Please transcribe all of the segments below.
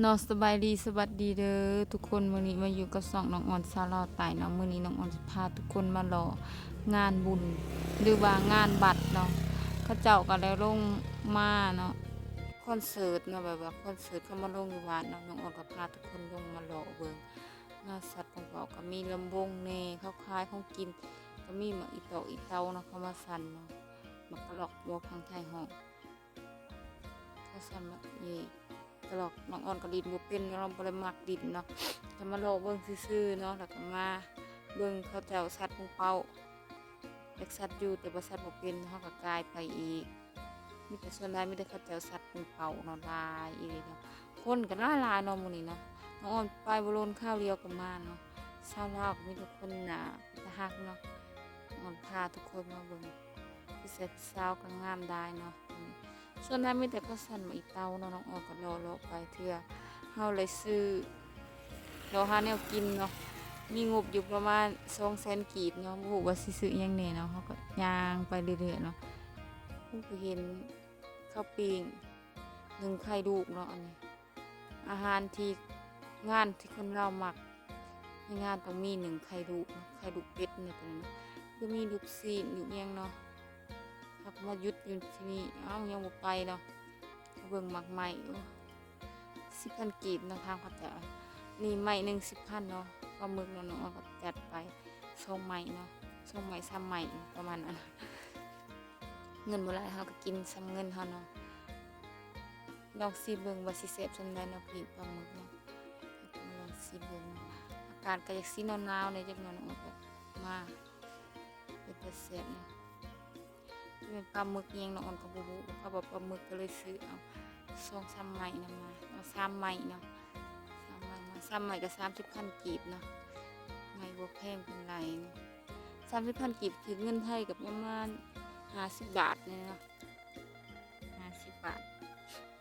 ເນາະ ສະບາຍດີ ສະຫວັດດີເດີທຸກຄົນ. ມື້ນີ້ມາຢູ່ກັບຊ່ອງນ້ອງອອນຊາວລາວໃຕ້ເນາະ. ມື້ນີ້ນ້ອງອອນຊິພາທຸກຄົນມາເລາະງານບຸນ ຫຼືວ່າງານວັດເນາະ. ເຂົາເຈົ້າກໍໄດ້ລົງມາເນາະ ຄອນເສີດເນາະ ແບບວ່າຄອນເສີດເຂົາມາລົງຢູ່ວັດເນາະ. ນ້ອງອອນກໍພາທຸກຄົນລົງມາເລາະເບິ່ງ ງານສັດຂອງເຂົາກໍມີລຳວົງແດ່ ເຂົາຂາຍຂອງກິນ ກໍມີໝາກອີ່ຕອກອີ່ເຕົາເນາະ ເຂົາມາສັນເນາະ ໝາກກະຫຼອກບໍ ທາງໄທຮ້ອງ ເຂົາສັນໝາກອີ່ກະຫຼອກ. ນ້ອງອອນກໍຫຼິ້ນບໍ່ເປັນເນາະ ບໍ່ໄດ້ມັກຫຼິ້ນເນາະ ກໍມາເລາະເບິ່ງຊື່ໆເນາະ ແລ້ວກໍມາເບິ່ງເຂົາເຈົ້າສັດປົງເປົ້າ ຢາກສັດຢູ່ ແຕ່ວ່າສັດບໍ່ເປັນ ເຮົາກໍກາຍໄປອີກ. ມີແຕ່ ສ່ວນຫຼາຍມີແຕ່ເຂົາເຈົ້າສັດປົງເປົ້າເນາະ ຫຼາຍອີ່ຫຼີເນາະ. ຄົນກໍຫຼາຍໆເນາະມື້ນີ້ເນາະ. ນ້ອງອອນໄປບໍ່ດົນຄາວດຽວກໍມາເນາະ. ຊາວລາວກໍມີແຕ່ຄົນໜ້າຕາຮັກເນາະ. ນ້ອງອອນພາທຸກຄົນມາເບິ່ງ ຜູ້ຊາຍຜູ້ສາວກໍງາມຫຼາຍເນາະ. ສ່ວນຫຼາຍມີແຕ່ເຂົາສັນໝາກອີ່ເຕົາເນາະ. ນ້ອງອອນກໍເລາະໆໄປ ເທື່ອເຮົາໄດ້ຊື້ ເລາະຫາແນວກິນເນາະ. ມີງົບຢູ່ປະມານສອງແສນກີບເນາະ. ບໍ່ຮູ້ວ່າຊິຊື້ຫຍັງແດ່ເນາະ. ເຮົາກໍຍ່າງໄປເລື້ອຍໆເນາະ. ໂອ້ ໄປເຫັນເຂົ້າປີ້ງ ໜຶ້ງໄຂ່ລູກເນາະ. ອັນນີ້ອາຫານທີ່ ງານທີ່ຄົນລາວມັກ ໃນງານຕ້ອງມີໜຶ້ງໄຂ່ລູກເນາະ ໄຂ່ລູກເປັດນີ້ ຕົວນີ້ເນາະ. ກໍມີລູກຊີ້ນ ລູກຫຍັງເນາະ. ເຮົາກໍມາຢຸດຢູ່ທີ່ນີ້ ເອົ້າ ຍັງບໍ່ໄປເນາະ. ເບິ່ງໝາກໄມ້ ໂອ້ ສິບພັນກີບເນາະ ທາງເຂົາເຈົ້າ. ນີ້ໄມ້ໜຶ່ງສິບພັນເນາະ. ປາໝຶກເນາະ ນ້ອງອອນກໍຈັດໄປສອງໄມ້ເນາະ ສອງໄມ້ສາມໄມ້ ປະມານນັ້ນ. ເງິນບໍ່ຫຼາຍ ເຮົາກໍກິນສ່ຳເງິນເຮົາເນາະ. ລອງຊີມເບິ່ງວ່າຊິແຊບສ່ຳໃດເນາະ ປີ້ງປາໝຶກເນາະ. ລອງຊີມເບິ່ງເນາະ. ອາກາດກໍຢາກຊິໜາວໆແດ່ຈັກໜ່ອຍເນາະ ອອນກໍມາ ເປັນຕາແຊບເນາະ. ແມ່ນປາໝຶກອີ່ຫຍັງເນາະ ອອນກໍບໍ່ຮູ້. ເຂົາວ່າປາໝຶກ ກໍເລີຍຊື້ເອົາສອງສາມໄມ້ນຳມາ ເອົາສາມໄມ້ເນາະ ສາມໄມ້ມາ. ສາມໄມ້ກໍສາມສິບພັນກີບເນາະ. ໄມ້ບໍ່ແພງປານໃດເນາະ. ສາມສິບພັນກີບ ຖືກເງິນໄທກໍປະມານຫ້າສິບບາດນີ້ເນາະ ຫ້າສິບບາດ.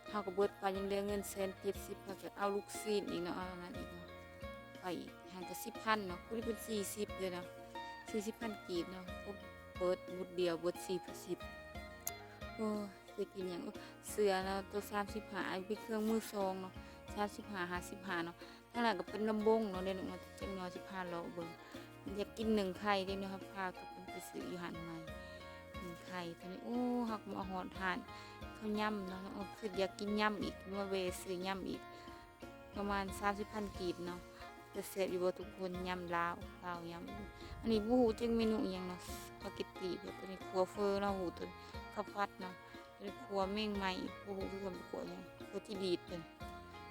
ເຮົາກໍເບິດໄປ ຍັງເຫຼືອເງິນແສນເຈັດສິບ ເຮົາຈະເອົາລູກຊີ້ນອີກເນາະ ເອົາອັນນັ້ນອີກເນາະ ໄປອີກ. ຫັ້ນກໍສິບພັນເນາະ ຜູ້ນີ້ເປັນສີ່ສິບເລີຍເນາະ ສີ່ສິບພັນກີບເນາະ. ໂອ້ ເບິດໝົດດຽວ ເບິດສີ່ສິບ. ໂອ້ຍ ຊິໄດ້ກິນຫຍັງ? ໂອ້ ເສື້ອເນາະ ໂຕສາມສິບຫ້າ ອັນເປັນເຄື່ອງມືສອງເນາະ ສາມສິບຫ້າ ຫ້າສິບຫ້າເນາະ. ທາງນັ້ນກໍເປັນລຳວົງເນາະ ເດ ນ້ອງອອນຈັກໜ່ອຍຊິພາເລາະເບິ່ງ. ຢາກກິນໜຶ້ງໄຂ່ເດ ເຮົາພາກັນໄປຊື້ຢູ່ຮ້ານໃໝ່ ໜຶ້ງໄຂ່. ຕອນນີ້ ໂອ້ ເຮົາກໍມາຮອດຮ້ານເຂົ້າຍຳເນາະ. ໂອ້ ຄິດຢາກກິນຍຳອີກ ມາແວ່ຊື້ຍຳອີກ ປະມານສາມສິບພັນກີບເນາະ. ຈະແຊບຢູ່ບໍ່ທຸກຄົນ? ຍຳລາວ ລາວຍຳ. ອັນນີ້ບໍ່ຮູ້ຈັກເມນູອີ່ຫຍັງເນາະ ສະປາເກັດຕີບໍ? ຕົວນີ້ຂົ້ວເຝີເນາະ ຮູ້ຕົວນີ້ ເຂົ້າຜັດເນາະ. ຕົວນີ້ຂົ້ວແມງໄມ້ ບໍ່ຮູ້ຄືກັນ ຂົ້ວຫຍັງ ຂົ້ວຈີ່ດີດເດ້.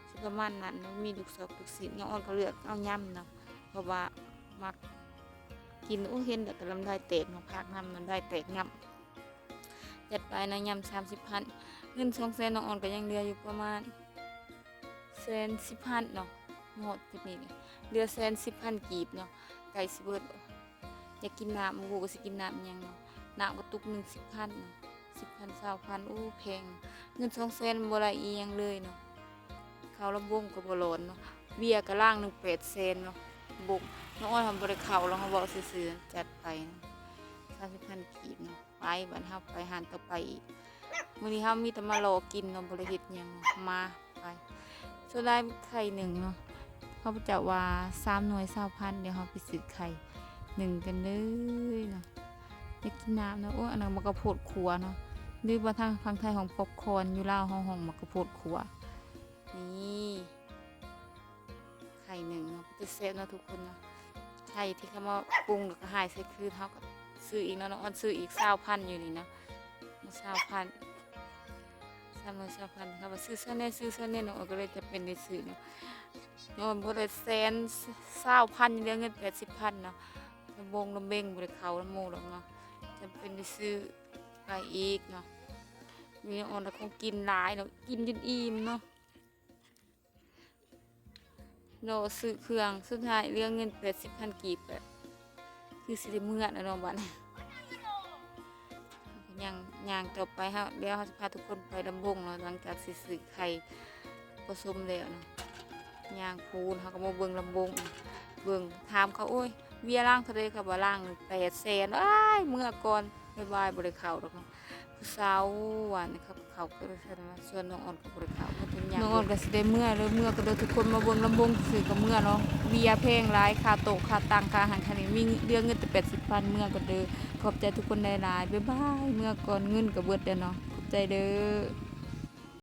ຊິປະມານນັ້ນເນາະ ມີລູກຊອກລູກຊີ້ນ. ນ້ອງອອນກໍເລືອກເອົາຍຳເນາະ ເພາະວ່າມັກກິນ. ໂອ້ ເຫັນແລ້ວກໍນ້ຳລາຍແຕກເນາະ ພາກນ້ຳ ນ້ຳລາຍແຕກຍຳ. ຈັດໄປເນາະ ຍຳສາມສິບພັນ. ເງິນສອງແສນ ນ້ອງອອນກໍຍັງເຫຼືອຢູ່ປະມານແສນສິບພັນເນາະ. ຮອດຈຸດນີ້ເຫຼືອແສນສິບພັນກີບເນາະ ໃກ້ຊິເບິດ. ຢາກກິນນ້ຳ ບໍ່ຮູ້ວ່າຊິກິນນ້ຳຫຍັງເນາະ. ນ້ຳກະຕຸກໜຶ່ງສິບພັນເນາະ ສິບພັນ ຊາວພັນ ໂອ້ ແພງ. ເງິນສອງແສນບໍ່ໄດ້ອີ່ຫຍັງເລີຍເນາະ. ເຂົ້າລຳວົງກໍບໍ່ຫຼອນເນາະ ເບຍກໍລັງໜຶ່ງແປດແສນເນາະ. ບົກ ນ້ອງອອນເຮົາບໍ່ໄດ້ເຂົ້າ ເຮົາເວົ້າຊື່ໆ. ຈັດໄປເນາະ ສາມສິບພັນກີບເນາະ. ໄປ ບາດເຮົາໄປຮ້ານຕໍ່ໄປອີກ. ມື້ນີ້ເຮົາມີແຕ່ມາເລາະກິນເນາະ ບໍ່ໄດ້ເຮັດຫຍັງເນາະ. ມາ ໄປ ສ່ວນຫຼາຍໄຂ່ໜຶ້ງເນາະ ເຂົາເຈົ້າວ່າສາມໜ່ວຍຊາວພັນ. ດຽວເຮົາໄປຊື້ໄຂ່ໜຶ້ງກັນເດີເນາະ. ຢາກກິນນ້ຳເນາະ. ໂອ້ ອັນນັ້ນໝາກກະໂພດຂົ້ວເນາະ ຫຼືວ່າທາງຝັ່ງໄທຮ້ອງປັອບຄອນ ຢູ່ລາວເຮົາຮ້ອງໝາກກະໂພດຂົ້ວ. ນີ້ ໄຂ່ໜຶ້ງເນາະ ເປັນຕາແຊບເນາະທຸກຄົນເນາະ. ໄຂ່ທີ່ເຂົາມາປຸງແລ້ວກໍຫາຍໃສ່ຄືນ ເຮົາກໍຊື້ອີກເນາະ. ນ້ອງອອນຊື້ອີກຊາວພັນຢູ່ນີ້ເນາະ ຊາວພັນ ສາມໜ່ວຍຊາວພັນ. ເຂົາວ່າຊື້ຊະແນ່ ຊື້ຊະແນ່ ນ້ອງອອນກໍເລີຍຈຳເປັນໄດ້ຊື້ເນາະ. ນ້ອງອອນບໍ່ໄດ້ແສນຊາວພັນ ຍັງເຫຼືອເງິນແປດສິບພັນເນາະ. ລຳບົງລຳເບັງບໍ່ໄດ້ເຂົ້ານຳໝູ່ດອກເນາະ ຈຳເປັນໄດ້ຊື້ໄປອີກເນາະ. ມີນ້ອງອອນຂອງກິນຫຼາຍເນາະ ກິນຈົນອີ່ມເນາະ. ລໍຊື້ເຄື່ອງ ສຸດທ້າຍເຫຼືອເງິນແປດສິບພັນກີບ ກໍຄືຊິໄດ້ເມືອແລ້ວເນາະບັດນີ້. ຍ່າງ ຍ່າງຕໍ່ໄປເຮົາ ດຽວເຮົາຊິພາທຸກຄົນໄປລຳບົງເນາະ ຫຼັງຈາກຊິຊື້ໄຂ່ປະສົມແລ້ວເນາະ. ຍ່າງພູນ ເຮົາກໍມາເບິ່ງລຳບົງ ເບິ່ງ ຖາມເຂົາ ໂອ້ຍ ເບຍລັງເທົ່າໃດ? ເຂົາວ່າລັງແປດແສນ. ອ້າຍ ເມືອກ່ອນ ບາຍບາຍ ບໍ່ໄດ້ເຂົ້າດອກ. ຜູ້ສາວວ່ານີ້ ເຂົາກໍເຂົ້າກັນຊັ້ນວ່າ ສ່ວນນ້ອງອອນກໍບໍ່ໄດ້ເຂົ້າ ເພິ່ນຍັງ ນ້ອງອອນກໍຊິໄດ້ເມືອເດີ ເມືອກໍເດີ ທຸກຄົນມາເບິ່ງລຳວົງຊື່ໆກໍເມືອເນາະ. ເບຍແພງຫຼາຍ ຄ່າໂຕະ ຄ່າຕັ່ງ ຄ່າຫັ້ນຄ່ານີ້ ມີເຫຼືອເງິນແຕ່ແປດສິບພັນ ເມືອກໍເດີ. ຂອບໃຈທຸກຄົນຫຼາຍໆ ບາຍບາຍ ເມືອກ່ອນ ເງິນກໍເບິດແລ້ວເນາະ. ຂອບໃຈເດີ.